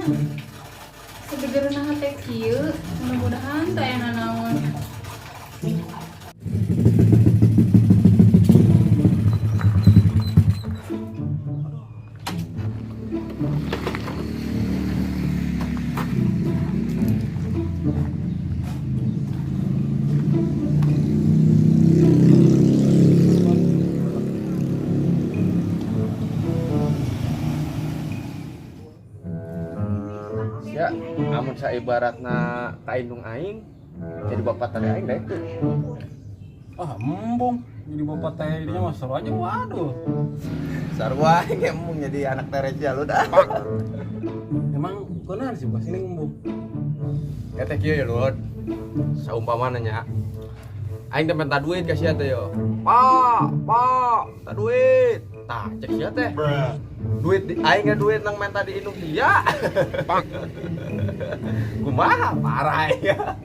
Segegerna hate kieu, mudah-mudahan teu aya nanaon. Ya, amun saibaratna ka indung aing jadi bapak teh aing daek tuh. Ah, embung. Jadi bapak teh jadinya mah seru aja, waduh. Sarua aing embung jadi anak Teresia lu dah. Emang kunaon sih bos ini embung? Ya teh kieu ya Lud. Saumpamana nya. Aing teh minta duit ka sia teh yo. Pak, pak, minta duit. Tah, cek sia teh. Duit di aing ge duit nang minta di indung sia. Kumaha parah ya.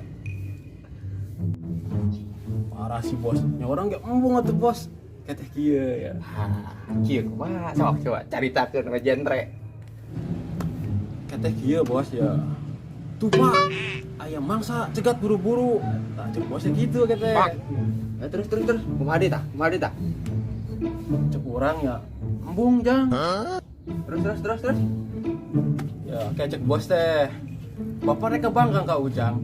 Parah sih bos. Ya orang ge embung atuh bos. Kayak teh kieu ya. Ah, kieu kumaha? Sok coba caritakeun we genre. Kayak teh kieu bos ya. Tuh pak, ayam mangsa cegat buru-buru. Nah, cek bosnya gitu kata. Eh, terus terus terus kumaha deui tah? Kumaha deui tah? Cek orang ya, embung jang. Terus terus terus terus. Ya, kayak cek bos teh. Bapak rek ke bank ka Ujang.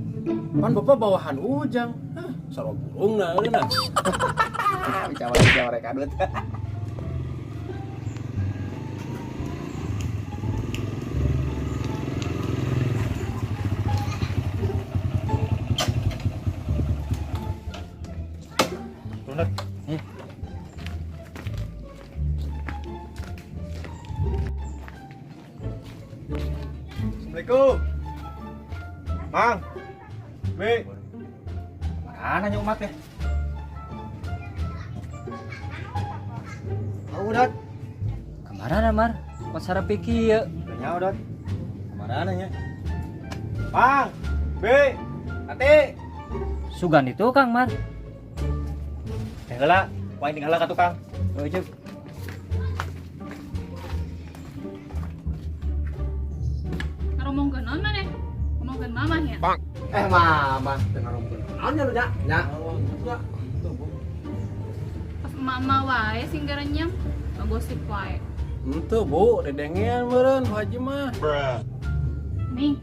Pan bapak bawahan Ujang. Hah, sarua burung nah, nah. Ah, bicara bicara kadut. Assalamualaikum. Mang. Bi. Mana nya umat teh? Oh, Dot. Kemana Mar? Pas sarapi kieu. Udah nyawa, Dot. Kemana nya? Mang. Bi. Ati. Sugan itu Kang Mar. Teh heula, ku aing tinggal heula ka tukang. Oh, cuk. Ngaromongkeun naon maneh? Ngomongkeun mamah ya. Eh, mama, teu ngaromongkeun. Naon nya lu nya? Nya. Pas emak-emak wae sing garenyem, ngagosip wae. Ente bu, dedengean meureun Bu Haji mah. Nih,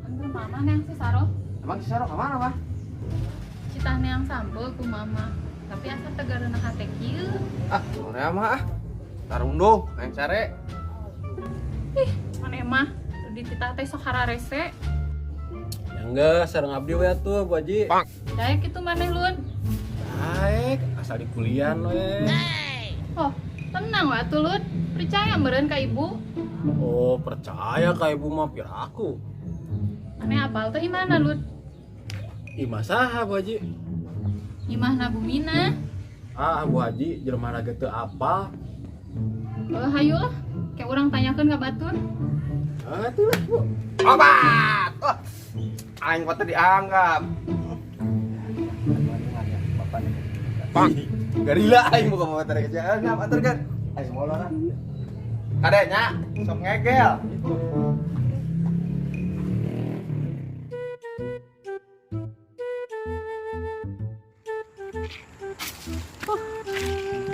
antar mama neang si Saro. Emang si Saro ka mana, Mah? Citah neang sambel ku mama. Tapi asa tegareuna hate kieu. Ah, sore mah ah. Tarunduh, aing sare. Ih, maneh mah dititah teh sok hararese. Ya enggak, sareng abdi we atuh Bu Haji. Daek kitu maneh Lun. Daek, asal di kuliah we. Oh, tenang we atuh Lun. Percaya meureun ka ibu. Oh, percaya ka ibu mah piraku. Maneh apal teh imahna Lun? Imah saha Bu Haji? Imahna Bumina. Ah, Bu Haji, jelema ge teu apal. Oh, hayu lah. Kayak urang tanyakeun ka batur. Ah, atuh lah, Bu. Obat. Oh, aing mah teu dianggap. Bang. Garila aing buka bapak tarik aja. Ngap atur kan. Aing molor ah. Kade nya, sok ngegel.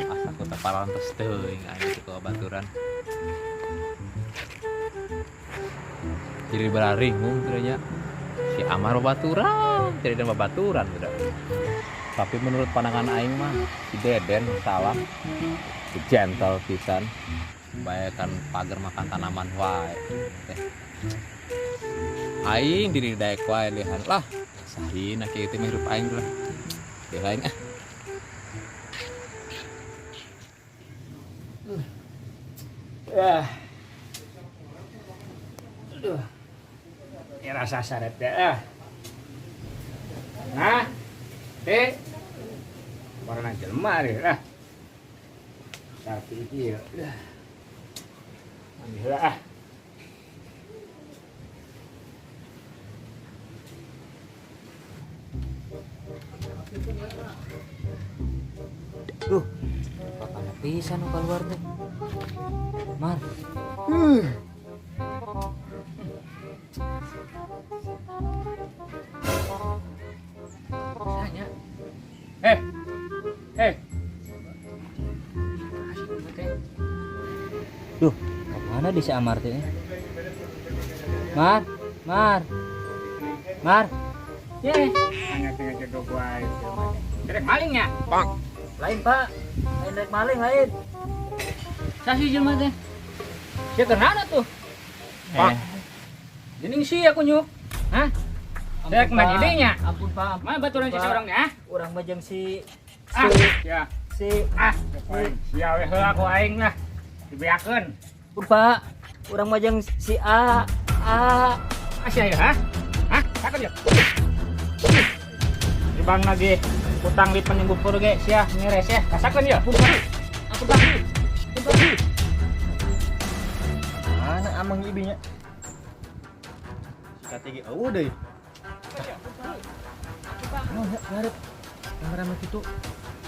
Asa ku teu parantos teuing aing teh ku baturan. Jadi bararingung teh nya. Si Amar babaturan, jadi dan babaturan udah. Tapi menurut pandangan aing mah si Deden salah. Si gentle pisan. Bae kan pagar makan tanaman wae teh. Aing diri daek wae lihan lah. Sahina kieu teh hirup aing lah. Di lain ah. Ah. Aduh. Ya rasa syarat teh ah. Nah, teh. Warna jelema deh ah. Tapi ieu. Mandi heula ah. Duh, bapaknya pisan nu keluar teh. Mar. Tanya. Eh. Eh. Duh, kemana di si Amar teh? Mar, Mar. Mar. Ye, hanya tinggal jago gua. Derek malingnya. Bang. Lain, Pak. Lain rek maling lain. Sasi jelema teh. Sia kenana tuh? Bang. Jening sih aku nyuk. Hah? Derek mah jadinya. Ampun, Pak. Mana baturan si orang nih, ah? Urang mah jeung si Ah, ya. Si ah, sia we heula ku aing lah. Dibeakeun. Ampun, Pak. Urang mah jeung si A A. Ah, sia ya, hah? Hah? Takut ya? Dibang lagi utang di penyembuh ge sia ngeres ya. Kasakeun ya. Ampun, Pak. Ampun, Pak. Ampun, Pak. Mana amang ibinya? Si KTG eueuh deui. Oh, ya, ngarep. Rame-rame kitu.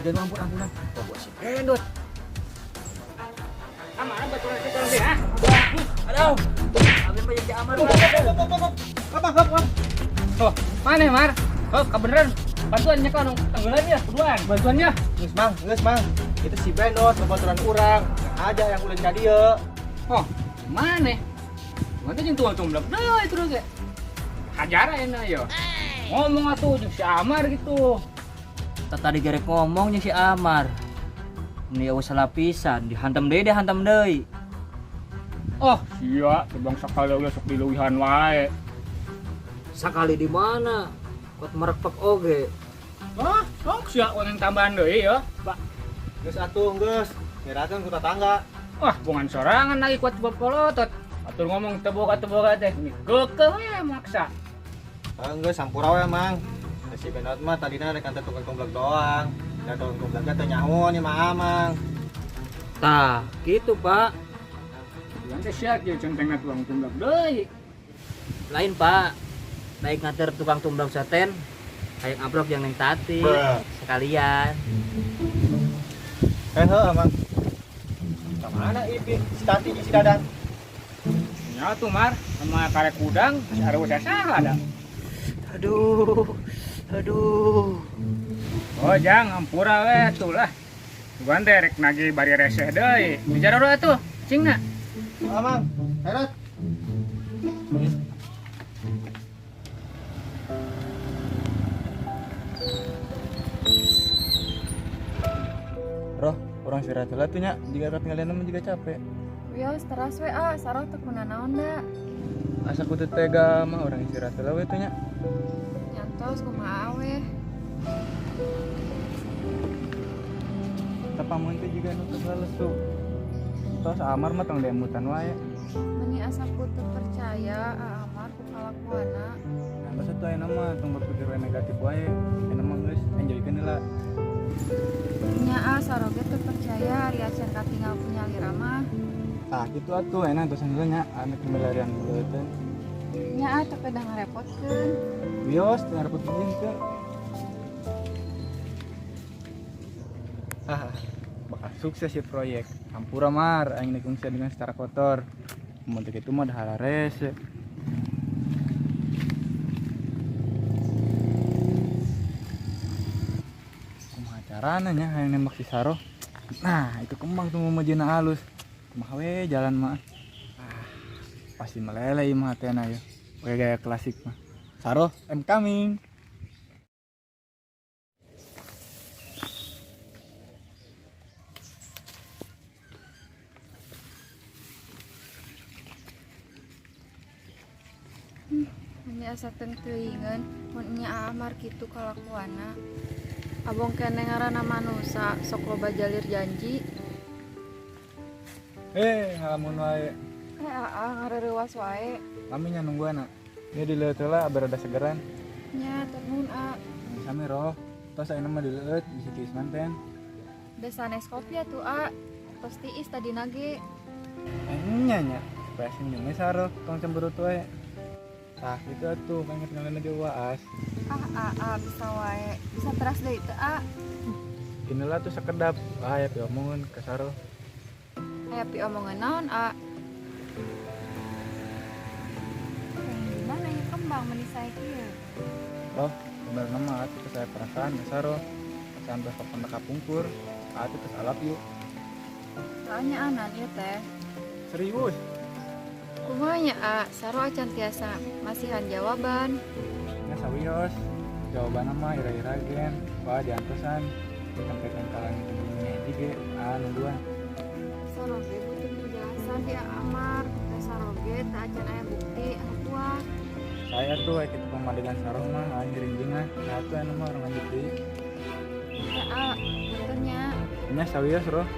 Jangan ampun-ampunan. Oh, gua si Endot. Amar baturan si orang teh, ah. Aduh. Abis mah jeung si Amar. Apa? Oh, mana Mar? Oh, kebeneran. Bantuan nya kan tanggulan ya, buruan. Bantuannya. Geus mang, geus mang. Itu si Bendot babaturan urang. Aja yang ulin ka dieu. Oh, mana? Mana jeung tuang tumblek deui terus ge. Hajar ayeuna yo. Ngomong atuh jeung si Amar gitu. Tadi gerek ngomong jeung si Amar. Ini eueuh salah pisan, dihantam deui, dihantam deui. Oh, sia, tebang sakali oge sok dileuwihan wae. Sakali di mana? Kuat merekpek oge. Hah? Sok sia urang tambahan deui yo. Pak. Geus atuh geus. Ngerakeun ku tatangga. Wah, bungan sorangan lagi kuat bopolotot. Atur ngomong teboga-teboga teh. Geukeuh we maksa. Geus sampura we mang. Si Bendot mah tadina rek antar tukang tumblek doang. Da tukang tumbleknya teu nyaho nih mah amang. Tah, gitu, Pak. Yang teh sia kieu centengna tukang tumblek deui. Lain, Pak. Naik nganter tukang tumblek saten, hayang amplop yang neng Tati. Sekalian. Heuh, amang. Ka mana ipi si Tati jeung si Dadan? Nya tuh Mar, sama karek kudang, si areuh saha ada. Aduh. Aduh. Oh, jang ampura we atuh lah. Bukan teh rek nagih bari reseh deui. Dijaroro atuh, cingna. Amang, heret. Roh, urang istirahat heula tuh nya, jika ketinggalan mah juga capek. Wios teras we ah, sareng teu kunanaon da. Asa kudu tega mah urang istirahat heula we tuh nya. Nyantos kumaha we. Tapamun teh juga nu teu lesu. Tos Amar mah tong demutan wae. Meni asa ku teu percaya Amar ku kalakuanna. Nah, tos atuh ayeuna mah tong berpikir we negatif wae. Ayeuna mah geus enjoykeun heula. Nya ah saroge teu percaya ari acan katinggal ku nyalira mah. Tah kitu atuh ayeuna tos heula nya anu kembalian heula. Nya ah teu pedah ngarepotkeun. Wios teu ngarepotkeun teu. Ah, bakal sukses ya proyek. Hampura Mar, aing nikung sia dengan secara kotor. Mun teu kitu mah dah hararese. Kumaha carana nya hayang nembak si Saroh? Nah, itu kembang tuh memejena halus. Kumaha we jalan mah. Ah, pasti meleleh ieu mah hatena ya. Pakai gaya klasik mah. Saroh, I'm coming. Meni asa teuingeun mun nya Amar kitu kalakuanna. Abong keneh ngaranna manusa sok loba jalir janji. Ngalamun wae. Aa ngareurewas wae. Kami nya nungguan. Nya dileueut heula abar rada segeran. Nya tur nuhun a. Sami roh. Tos ayeuna mah dileueut bisi tiis manten. Da sanes kopi atuh a. Tos tiis tadi nage. Nya nya supaya senyumnya Saroh tong cemberut wae. Tah gitu atuh kan ketinggalan aja waas. Ah ah bisa wae. Bisa teras deui teu a. Inilah tuh sekedap. Ah ya piomongan ke Saroh. Aya piomongan naon a? Gimana ya kembang? kembang meni sae kieu. Roh, sebenarnya mah atuh teh saya perasaan ya Saroh. Sampai kapan kapungkur, atuh tes alap yuk. Soalnya anan ieu teh. Serius? Kumaha nya A, Saroh acan tiasa masihan jawaban. Nya sawios. Jawabanna mah ira-ira gen, wah diantosan. Sampai kan kalangi bumi hiji ge, ah nungguan. Saroh ge butuh penjelasan di Amar. Teh Saroh ge teu acan aya bukti anu kuat. Saya tuh kayak gitu pemadegan Saroh mah, ah ngiring-ringan. Nah tuh anu mah orang lanjut deui. Teh A, punten nya. Nya sawios, Roh.